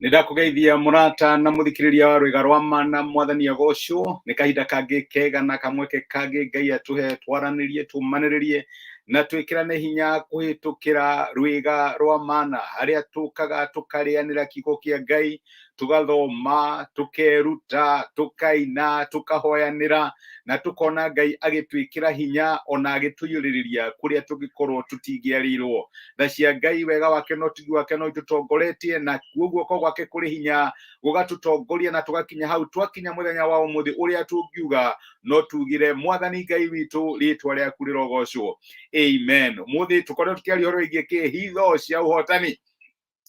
Nĩ ndakũgeithia mũrata na mũthikĩrĩria wa rwĩga rwa mana. Mwathani agocwo. Nĩ kahinda kangĩ kega na kamweke kangĩ Ngai atũhe twaranĩrie, tũmanĩrĩrie na twĩkĩrane hinya kũhĩtũkĩra rwĩga rwa mana, harĩa tũkaga tũkarĩanĩra kiugo kĩa Ngai, tũgathoma, tũkeruta, tũkaina, tũkahoyanĩra na tũkona Ngai agĩtwĩkĩra hinya ona agĩtũiyũrĩrĩria kũrĩa tũngĩkorwo tũtingĩarĩirwo. Tha cia Ngai, wega wake na ũtugi wake no itũtongoretie, na kuo guoko gwake kũrĩ hinya gũgatũtongoria na tũgakinya hau twakinya mũthenya wa ũmũthĩ, ũrĩa tũngiuga no tugire, "Mwathani Ngai witũ, rĩtwa rĩaku rĩrogocwo." Amen. Ũmũthĩ tũkoretwo tũkĩaria ũhoro wĩgiĩ kĩ? Hitho cia ũhotani.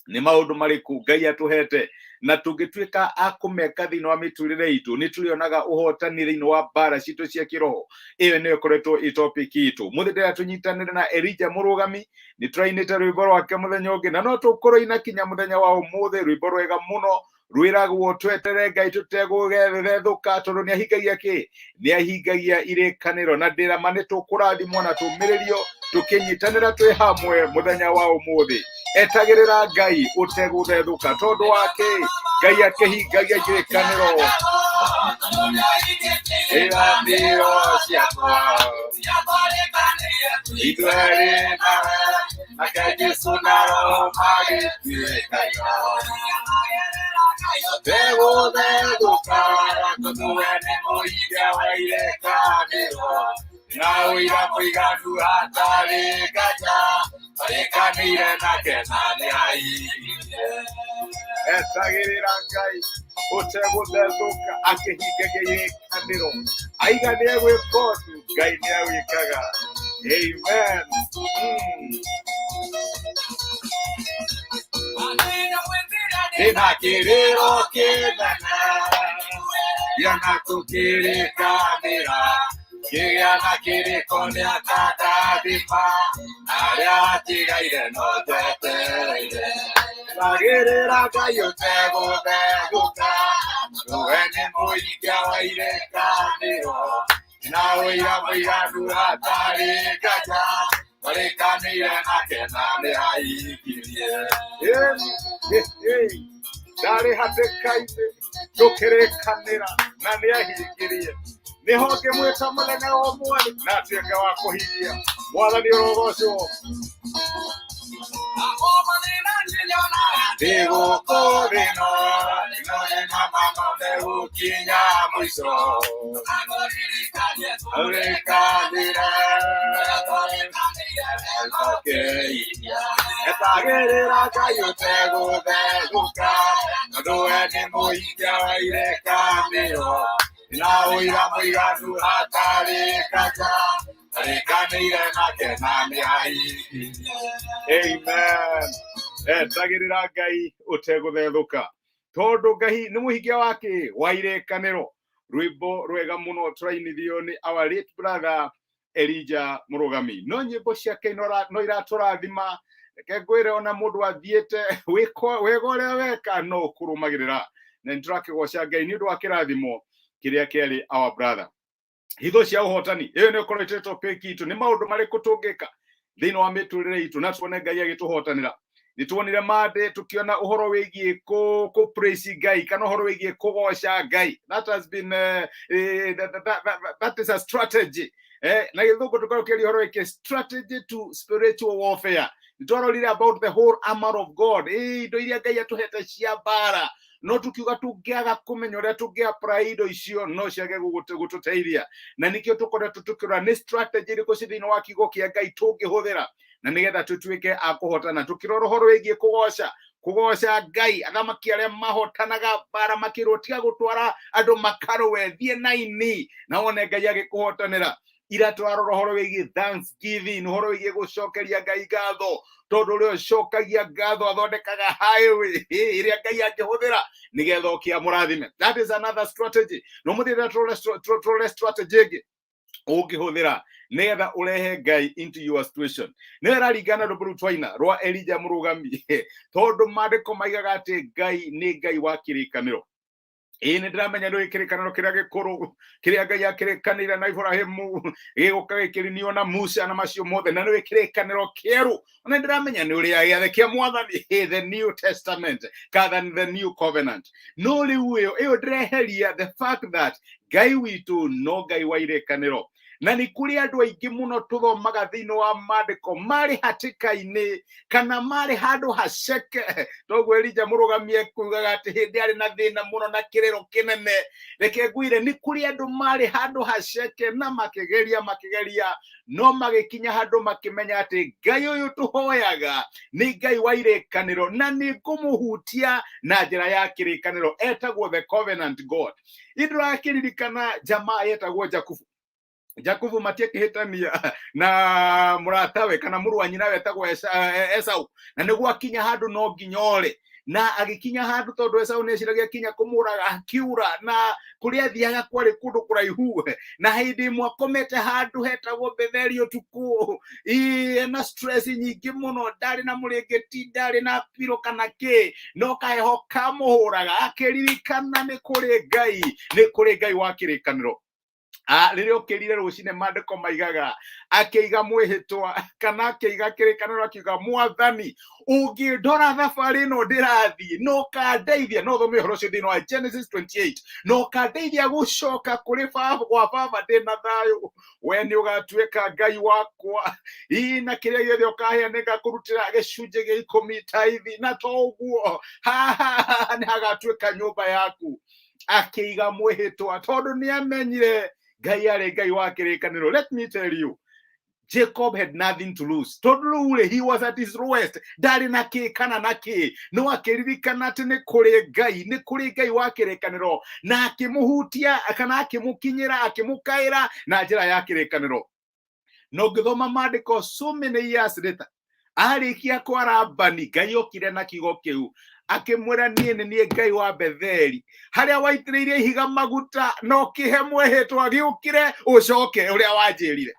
Nĩ maũndũ marĩkũ Ngai atũhete, na tũngĩtuĩka a kũmeka thĩinĩ wa mĩtũrĩre itũ, nĩ tũrĩonaga ũhotani thĩinĩ wa mbara citũ cia kĩroho? Ĩyo nĩyo ĩkoretwo ĩ topic itũ. Mũthĩ ndĩrenda tũnyitanĩre na Elijah Mũrũgami. Nĩ tũrainĩte rwĩmbo rwake mũthenya ũngĩ, na no tũkũrũina kinya mũthenya wa ũmũthĩ, rwĩmbo rwega mũno rwĩragwo twetere Ngai tũtegũgethũka, tondũ nĩ ahingagia kĩ? Nĩ ahingagia irĩkanĩro. Na ndĩrama nĩ tũkũrathimwo na tũmĩrĩrio tũkĩnyitanĩra twĩ hamwe mũthenya wa ũmũthĩ. Etagĩrĩra Ngai ũtegũthethũka, tondũ wa kĩ? Ngai akĩhingagia irĩkanĩro. Ĩrathiro ciakwa ithuerĩ nawe, nake Jesũ na Roho magĩtuĩka. Tegũthethũka, tondũ we nĩ mũhingia wa irĩkanĩro, na ũira mũiganu hatarĩ nganja, arĩkanĩire nake na nĩahingirie. Etagĩrĩra Ngai ũtegũthethũka akĩhingagia irĩkanĩro. Aiga nĩ egwĩka ũndũ, Ngai nĩ awĩkaga. Amen. Ndĩna kĩrĩro kĩnene gĩa tũkĩrĩkanĩra, kĩgĩa na kĩrĩko nĩ akandathima, arĩa atigaire no njetereire. Etagĩrĩra Ngai ũtegũthethũka, we nĩ mũhingia wa irĩkanĩro, na ũira mũiganu hatarĩ nganja, marĩkanĩire nake na nĩ ahingirie. Ndarĩ hatĩka-inĩ tũkĩrĩkanĩra na nĩ ahingirie. Nĩho ngĩmwĩta mũthenya wa ũmũthĩ na atuĩke wa kũhingia. Mwathani ũrogocwo. Thigũkũ ĩno ĩno ĩna mama megũkinya mũico. Ũrĩkanĩre etagĩrĩra Ngai ũtegũthethũka, tondũ we nĩ mũhingia wa irĩkanĩro, na ũira mũiganu hatarĩ nganja, arĩkanĩire nake na nĩ ahingirie. Amen. Etagĩrĩra Ngai ũtegũthethũka, tondũ Ngai nĩ mũhingia wa kĩ? Wa irĩkanĩro. Rwĩmbo rwega mũno tũrainithio nĩ our late brother Elijah Mũrũgami. No nyĩmbo ciake no iratũrathima. Reke ngwĩre, ona mũndũ athiĩte, wega ũrĩa weka no ũkũrũmagĩrĩra, na nĩ tũrakĩgoca Ngai nĩ ũndũ wa kĩrathimo kĩrĩa kĩarĩ our brother. Hitho cia ũhotani, ĩyo nĩ ĩkoretwo topic itũ. Nĩ maũndũ marĩkũ tũngĩka thĩinĩ wa mĩtũrĩre itũ na tuone Ngai agĩtũhotanĩra? Nĩ tuonire mande tũkĩona ũhoro wĩgiĩ kũ praise Ngai kana ũhoro wĩgiĩ kũgoca Ngai. That has been that is a strategy. Na gĩthũngũ tũkorwo kĩaria ũhoro wĩgiĩ strategy to spiritual warfare. Nĩ twarorire about the whole armor of God, indo iria Ngai atũhete cia mbara. No tukiuga tũngĩaga kũmenya ũrĩa tũngĩ apply indo icio, no ciage gũtũteithia, na nĩkĩo tũkoretwo tũkĩrora nĩ strategy ĩrĩkũ ci thĩinĩ wa kiugo kĩa Ngai tũngĩhũthĩra na nĩgetha tũtuĩke a kũhotana. Tũkĩrora ũhoro wĩgiĩ kũgoca, kũgoca Ngai, athamaki arĩa mahotanaga mbara makĩrwo, "Tiga gũtwara andũ makarũe, thiĩ naini na wone Ngai agĩkũhotanĩra." Ira twarora ũhoro wĩgiĩ thanksgiving, ũhoro wĩgiĩ gũcokeria Ngai ngatho, tondũ ũrĩa ũcokagia ngatho athondekaga highway ĩrĩa Ngai angĩhũthĩra nĩgetha oke amũrathime. That is another strategy. No mũthĩ tũrore strategy ĩngĩ ũngĩhũthĩra nĩgetha ũrehe Ngai into your situation. Nĩ ĩraringana rwĩmbo rũu twaina rwa Elijah Mũrũgami, tondũ maandĩko maigaga atĩ Ngai nĩ Ngai wa kĩrĩkanĩro. Ĩĩ, nĩ ndĩramenya nĩ kĩrĩkanĩro kĩrĩa gĩkũrũ kĩrĩa Ngai akĩrĩkanĩire na Ibrahimu gĩgũka gĩkĩrinio na Musa na macio mothe, na nĩ kĩrĩkanĩro kĩerũ. Na ndĩramenya nĩ ũrĩa gĩathĩ kĩa Mwathani, the New Testament kana the New Covenant. No rĩu ĩyo ndĩreheria the fact that Ngai witũ no Ngai wa irĩkanĩro. Na nĩ kũrĩ andũ aingĩ mũno tũthomaga thĩinĩ wa maandĩko marĩ hatĩka-inĩ kana marĩ handũ haceke. Toguo Elija mũrũgamie kugaga atĩ hĩndĩ arĩ na thĩna mũno na kĩrĩro kĩnene. Reke ngwĩre, nĩ kũrĩ andũ marĩ handũ haceke na makĩgeria makĩgeria, no magĩkinya handũ makĩmenya atĩ Ngai ũyũ tũhoyaga nĩ Ngai wa irĩkanĩro, na nĩ ngũmũhutia na njĩra ya kĩrĩkanĩro. Etagwo the Covenant God. Indũrakĩririkana jamaa yetagwo Jakubu. Jakubu matiakĩhĩtania na mũratawe kana mũrũ wa nyina wetagwo Esau, na nĩguo akinya handũ no nginya ore, na agĩkinya handũ tondũ Esau nĩeciragia kinya kũmũraga, akiura, na kũrĩa athiaga kwarĩ kũndũ kũraihu. Na hĩndĩ ĩmwe akomete handũ hetagwo Betheli ũtukũ, ena stress nyingĩ mũno, ndarĩ na mũrĩngĩti, ndarĩ na piro kana kĩ, no kaheho kamũhũraga, akĩririkana nĩ kũrĩ Ngai, nĩ kũrĩ Ngai wa kĩrĩkanĩro. Rĩrĩa ũkĩrire rũcinĩ, maandĩko maigaga akĩiga mwĩhĩtwa kana akĩiga kĩrĩkanĩro, akiuga, Mwathani, ũngĩndora thabarĩ ĩno ndĩrathiĩ no kandeithia, no thome ũhoro ũcio thĩinĩ wa Genesis 28, no kandeithia gũcoka kũrĩ baba, gwa baba ndĩ na thayũ, we nĩ ũgatuĩka Ngai wakwa, ii na kĩrĩa gĩothe ũkahea nĩ ngakũrutĩra gĩcunjĩ gĩa ikũmi, taithi, na to ũguo, haha nĩ hagatuĩka nyũmba yaku. Akĩiga mwĩhĩtwa tondũ nĩ amenyire Ngai arĩ Ngai wa kĩrĩkanĩro. Let me tell you, Jacob had nothing to lose, tondũ rĩu rĩ, he was at his lowest, ndarĩ na kĩ kana na kĩ, no akĩririkana atĩ nĩ kũrĩ Ngai, nĩ kũrĩ Ngai wa kĩrĩkanĩro, na akĩmũhutia kana akĩmũkinyĩra, akĩmũkaĩra na njĩra ya kĩrĩkanĩro. Na ũngĩthoma maandĩko, so many years later, arĩkia kwa Labani, Ngai okire na kiugo kĩu akĩmwĩra, niĩ nĩ niĩ Ngai wa Betheli harĩa waitĩrĩirie ihiga maguta na ũkĩhe mwĩhĩtwa, gĩũkĩre ũcoke ũrĩa wanjĩrire.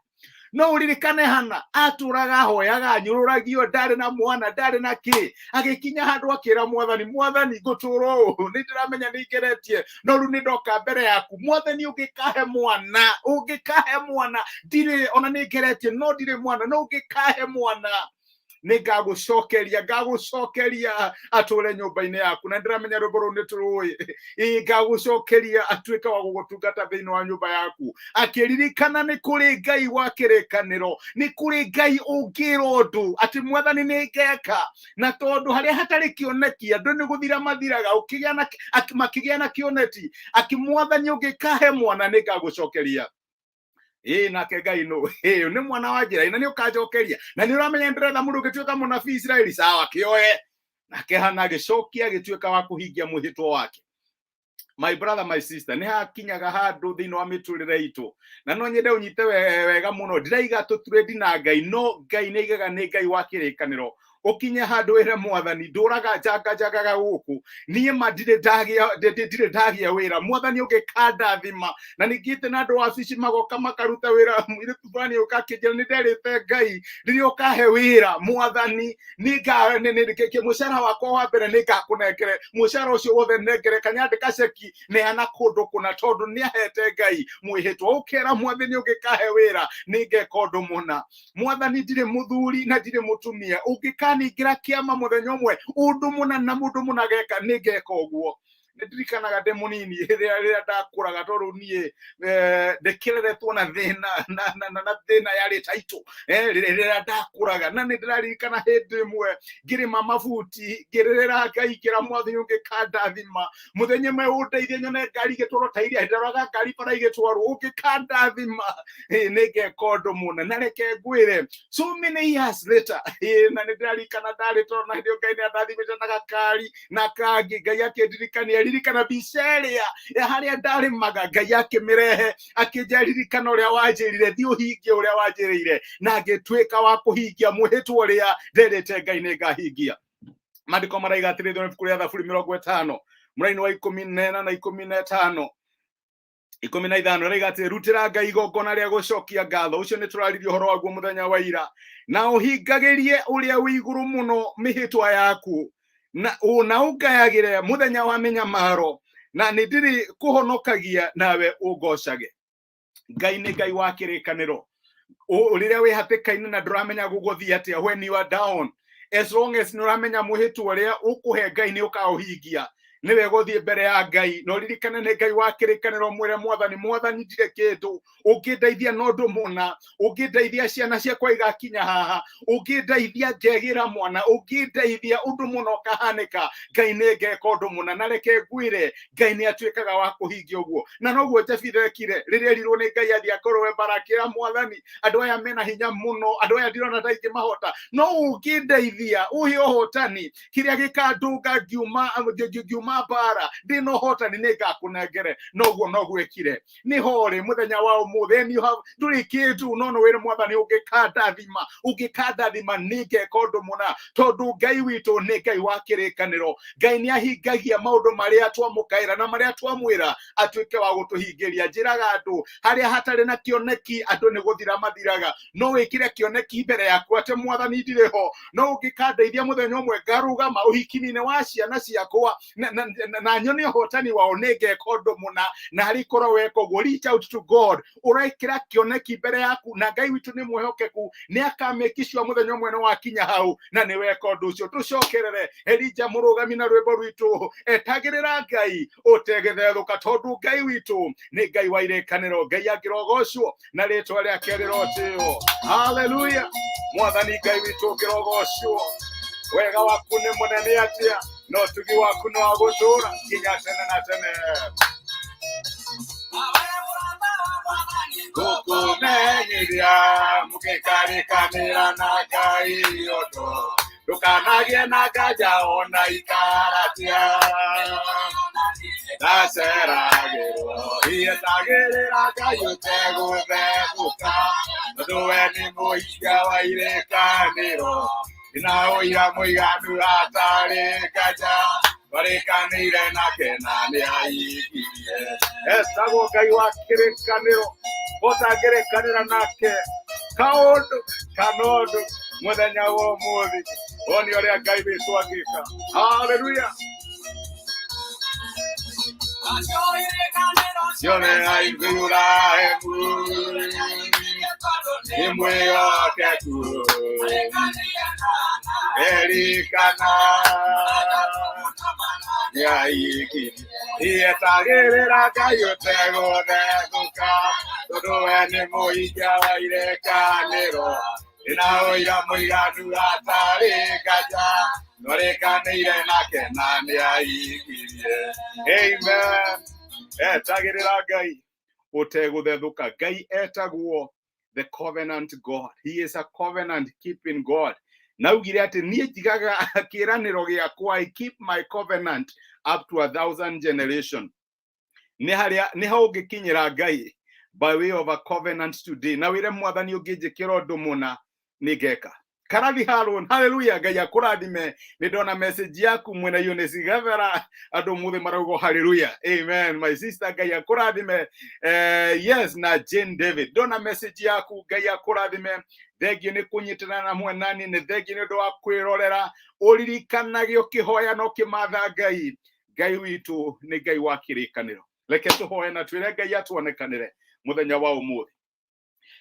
No ũririkane Hana atũraga ahoyaga, anyũrũragio, ndarĩ na mwana, ndarĩ na kĩ, agĩkinya handũ akĩra Mwathani, Mwathani, ngũtũra ũũ, nĩ ndĩramenya nĩ ngeretie, no rĩu nĩ ndoka mbere yaku, Mwathani, ũngĩkahe mwana, ũngĩkahe mwana, ndirĩ ona nĩ ngeretie no ndirĩ mwana, no ũngĩkahe mwana nĩ ngagũcokeria, ngagũcokeria atũre nyũmba-inĩ yaku. Na ndĩramenya rwĩmbo rũu nĩ tũrũĩ. Ĩ, ngagũcokeria atuĩke wa gũgũtungata thĩinĩ wa nyũmba yaku. Akĩririkana nĩ kũrĩ Ngai wa kĩrĩkanĩro, nĩ kũrĩ Ngai ũngĩra ũndũ atĩ Mwathani nĩ ngeka. Na tondũ harĩa hatarĩ kĩoneki andũ nĩ gũthira mathiraga, ũkĩgĩa na makĩgĩa na kĩoneki, akĩmwathani, ũngĩkahe mwana nĩ ngagũcokeria. Ĩ, nake Ngai nũ ĩ nĩ mwana wa njĩra na nĩ ũkanjokeria, na nĩ ũramenya ndĩretha mũndũ ũngĩtuĩka mũnabii Isiraeli, sawa, kĩoe. Nake Hana agĩcokia, agĩtuĩka wa kũhingia mwĩhĩtwa wake. My brother, my sister, nĩ hakinyaga handũ thĩinĩ wa mĩtũrĩre itũ, na no nyende ũnyite wega mũno, ndiraiga tũturĩndi na Ngai, no Ngai nĩ aigaga nĩ Ngai wa kĩrĩkanĩro. Ũkinye handũ wĩre Mwathani, ndũraga njanga njangaga gũkũ, niĩ ma ndirĩ ndagĩa, ndirĩ ndagĩa wĩra, Mwathani ũngĩkandathima. Na ningĩte na andũ wabici magoka makaruta wĩra, mũirĩtu fulani ũka akĩnjĩra, nĩ nderĩte Ngai rĩrĩa ũkahe wĩra, Mwathani, mũcara wakwa wa mbere nĩ ngakũnengere, mũcara ũcio wothe nengere, kanyandĩka ceki, neana kũndũ kũna, tondũ nĩ ahete Ngai mwĩhĩtwa. Ũkera Mwathani, ũngĩkahe wĩra nĩ ngeka ũndũ mũna. Mwathani, ndirĩ mũthuri na ndirĩ mũtumia, ũngĩkaningĩra kĩama mũthenya ũmwe ũndũ mũna na mũndũ mũna geka, nĩ ngeka ũguo. Nĩ ndirikanaga ndĩ mũnini, rĩrĩa ndakũraga, tondũ niĩ ndĩkĩreretwo na thĩna na thĩna yarĩ taitũ, rĩrĩa ndakũraga, na nĩ ndĩraririkana hĩndĩ ĩmwe ngĩrĩma mabuti, ngĩrĩrĩra Ngai, ngĩra Mwathani, ũngĩkandathima mũthenya ũmwe ũndeithie nyone ngari igĩtwarwo ta iria ndaroraga ngari bara igĩtwarwo, ũngĩkandathima nĩ ngeka ũndũ mũna. Na reke ngwĩre, so many years later, na nĩ ndĩraririkana ndarĩ toro, na hĩndĩ ĩyo Ngai nĩ andathimĩte na gakari na kangĩ, Ngai akĩndirikania, ririkana mbica ĩrĩa ya harĩa ndarĩmaga. Ngai akĩmĩrehe, akĩnjĩra, ririkana ũrĩa wanjĩrire, thiĩ ũhingie ũrĩa wanjĩrĩire. Na ngĩtuĩka wa kũhingia mwĩhĩtwa ũrĩa nderĩte Ngai nĩ ngahingia. Maandĩko maraiga atĩrĩ thĩinĩ wa ibuku rĩa Thaburi 50 mũraini wa 14 na 15, 15, raiga atĩ, rutĩra Ngai igongona rĩa gũcokia ngatho, ũcio nĩ tũraririe ũhoro waguo mũthenya wa ira, na ũhingagĩrie ũrĩa wĩ igũrũ mũno mĩhĩtwa yaku, na ũngayagĩre mũthenya wa mĩnyamaro. Na nĩ ndĩrĩ kũhonokagia nawe ũngocage. Ngai nĩ Ngai wa kĩrĩkanĩro. Rĩrĩa wĩ hatĩka-inĩ na ndũramenya gũgũthiĩ atĩa, when you are down, as long as nĩ ũramenya mwĩhĩtwa ũrĩa ũkũhe Ngai nĩ ũkaũhingia, nĩwe gũthiĩ mbere ya Ngai na ũririkane nĩ Ngai wa kĩrĩkanĩro. Mwĩre Mwathani, Mwathani, ndirĩ kĩndũ, ũngĩndeithia na ũndũ mũna, ũngĩndeithia ciana ciakwa igakinya haha, ũngĩndeithia ngegĩra mwana, ũngĩndeithia ũndũ mũna ũkahanĩka, Ngai nĩ ngeka ũndũ mũna. Na reke ngwĩre, Ngai nĩ atuĩkaga wa kũhingia ũguo. Na noguo Jefitha ekire rĩrĩa erirwo nĩ Ngai athiĩ akorwe mbara, akĩra Mwathani, andũ aya mena hinya mũno, andũ aya ndirona ta ingĩmahota, no ũngĩndeithia ũhe ũhotani, kĩrĩa gĩkandũnga ngiuma mbara ndĩna ũhotani nĩ ngakũnengere. Noguo noguo ekire. Nĩ horĩ mũthenya wa ũmũthĩ and you have ndũrĩ kĩndũ, no nĩ wĩre Mwathani, ũngĩkandathima, ũngĩkandathima nĩ ngeka ũndũ mũna, tondũ Ngai witũ nĩ Ngai wa kĩrĩkanĩro. Ngai nĩ ahingagia maũndũ marĩa twamũkaĩra na marĩa twamwĩra atuĩke wa gũtũhingĩria. Njĩraga andũ, harĩa hatarĩ na kĩoneki andũ nĩ gũthira mathiraga. No wĩkĩre kĩoneki mbere yaku atĩ, Mwathani, ndirĩ ho, no ũngĩkandeithia mũthenya ũmwe ngarũgama ũhiki-inĩ wa ciana ciakwa na nyone ũhotani wao, nĩ ngeka ũndũ mũna. Na harĩ korwo weka ũguo, reach out to God, ũrekĩra kĩoneki mbere yaku, na Ngai witũ nĩ mwĩhokeku, nĩ akamĩkicua mũthenya ũmwe nĩ wakinya hau na nĩ weka ũndũ ũcio. Tũcokerere Elija mũrũgami na rwĩmbo rwitũ, etagĩrĩra Ngai ũtegethethũka, tondũ Ngai witũ nĩ Ngai wa irĩkanĩro. Ngai angĩrogocwo na rĩtwa rĩake rĩrotĩo. Haleluya! Mwathani Ngai witũ, ũngĩrogocwo. Wega waku nĩ mũnene atĩa, na ũtugi waku nĩ wa gũtũũra nginya tene na tene. Gũkũmenyithia mũgĩkarĩkanĩra na Ngai ũndũ, ndũkanagĩe na nganja ona ikaratia ndaceragĩrwo. Ietagĩrĩra Ngai ũtegũthethũka, tondũ we nĩ mũhingia wa irĩkanĩro. Na ũira mũiganu hatarĩ nganja, twarĩkanĩire nake na nĩ ahingirie. Etagwo Ngai wa kĩrĩkanĩro. Ũtangĩrĩkanĩra nake kaũndũ kana ũndũ mũthenya wa ũmũthĩ, wone ũrĩa Ngai witũ angĩka. Haleluya! Ciothe Iburahĩmu nĩ mwĩhokeku, Elikana nĩ ietagĩrĩra Ngai ũtegũthethũka, tondũ we nĩ mũhingia wa irĩkanĩro. Na ũira mũiganu hatarĩ nganja, twarĩkanĩire nake na nĩ ahingirie. Amen. Etagĩrĩra Ngai ũtegũthethũka. Ngai etagwo the covenant God. He is a covenant keeping God. Na augire atĩ, niĩ njigaga kĩĩranĩro gĩakwa, I keep my covenant up to 1,000 generation. Nĩ harĩa nĩ ho ũngĩkinyĩra Ngai by way of a covenant today, na wĩre Mwathani, ũngĩnjĩkĩra ũndũ mũna nĩ ngeka. Karathi Harun, haleluya! Ngai akũrathime. Nĩ ndona message yaku mwena Eunice Gavera. Andũ mũthĩ marauga haleluya, amen. My sister, Ngai akũrathime. Yes, na Jane David, ndona message yaku, Ngai akũrathime. Thengio nĩ kũnyitana na mwenani, nĩ thengio nĩ ũndũ wa kwĩrorera. Ũririkanage ũkĩhoya na ũkĩmatha Ngai. Ngai witũ nĩ Ngai wa kĩrĩkanĩro. Reke tũhoe na twĩre Ngai atuonekanĩre mũthenya wa ũmũthĩ.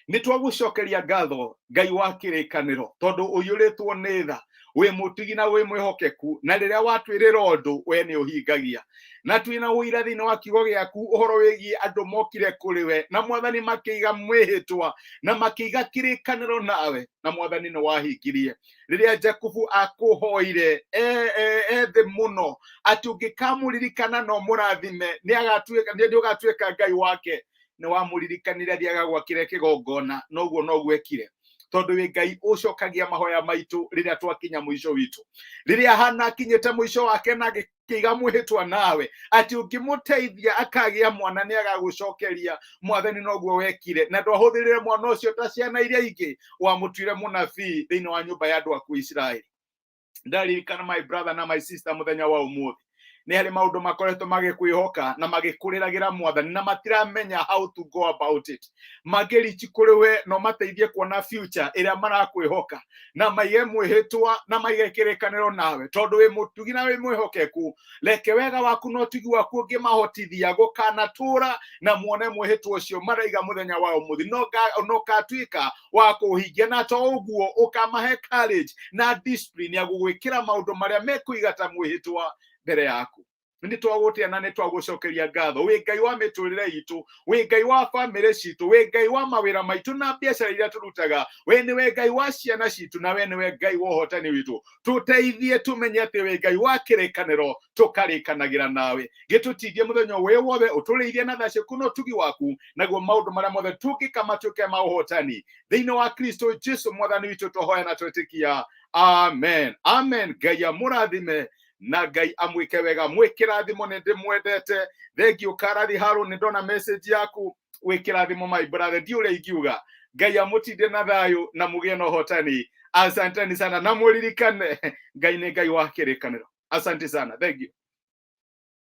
Nĩ twagũcokeria ngatho, Ngai wa kĩrĩkanĩro, tondũ ũiyũrĩtwo nĩ tha, wĩ mũtugi na wĩ mwĩhokeku, na rĩrĩa watwĩrĩra ũndũ we nĩ ũhingagia. Na twĩna ũira thĩinĩ wa kiugo gĩaku ũhoro wĩgiĩ andũ mokire kũrĩ we na Mwathani makĩiga mwĩhĩtwa na makĩiga kĩrĩkanĩro nawe, na Mwathani nĩ wahingirie. Rĩrĩa Jakubu akũhoire e thĩ mũno atĩ ũngĩkamũririkana na ũmũrathime, nĩ ũgatuĩka Ngai wake, nĩ wamũririkanire athiaga gwakĩre kĩgongona. Noguo noguo ekire, tondũ wĩ Ngai ũcokagia mahoya maitũ rĩrĩa twakinya mũico witũ. Rĩrĩa Hana akinyĩte mũico wake na agĩkĩiga mwĩhĩtwa nawe atĩ ũngĩmũteithia akagĩa mwana nĩ agagũcokeria, Mwathani noguo wekire, na ndwahũthĩrire mwana ũcio ta ciana iria ingĩ, wamũtuire mũnabii thĩinĩ wa nyũmba ya andũ aku Isiraeli. Ndaririkana, my brother na my sister, mũthenya wa ũmũthĩ Nĩ harĩ maũndũ makoretwo magĩkwĩhoka na magĩkũrĩragĩra, Mwathani, na matiramenya how to go about it. Mangĩrichi kũrĩ we no mateithie kuona future ĩrĩa marakwĩhoka, na maige mwĩhĩtwa na maige kĩrĩkanĩro nawe, tondũ wĩ mũtugi na wĩ mwĩhokeku. Reke wega waku na ũtugi waku ũngĩmahotithia gũkanatũra na muone mwĩhĩtwa ũcio maraiga mũthenya wa ũmũthĩ no ũkatuĩka wa kũũhingia, na to ũguo, ũkamahe courage na discipline ya gũgwĩkĩra maũndũ marĩa mekũiga ta mwĩhĩtwa mbere yaku. Nĩ twagũtĩa na nĩ twagũcokeria ngatho. Wĩ Ngai wa mĩtũrĩre itũ, wĩ Ngai wa bamĩrĩ citũ, wĩ Ngai wa mawĩra maitũ na biacara iria tũrutaga. We nĩwe Ngai wa ciana citũ, na we nĩwe Ngai wa ũhotani witũ. Tũteithie tũmenye atĩ wĩ Ngai wa kĩrĩkanĩro, tũkarĩkanagĩra nawe. Gĩtũtindie mũthenya wĩ wothe, ũtũrĩithie na tha ciaku na ũtugi waku, naguo maũndũ marĩa mothe tũngĩka matuĩke ma ũhotani thĩinĩ wa Kristo Jesu Mwathani witũ. Tũhoya na twetĩkia, amen, amen. Ngai amũrathime na Ngai amwĩke wega. Mwĩkĩrathimo, nĩ ndĩmwendete. Thengiũ Karathi Harũ, nĩ ndona message yaku. Wĩkĩrathimo, my brother. Ndi ũrĩa ingiuga. Ngai amũtinde na thayũ na mũgĩe na ũhotani. Asanteni sana, na mũririkane Ngai nĩ Ngai wa kĩrĩkanĩro. Asante sana, thank you.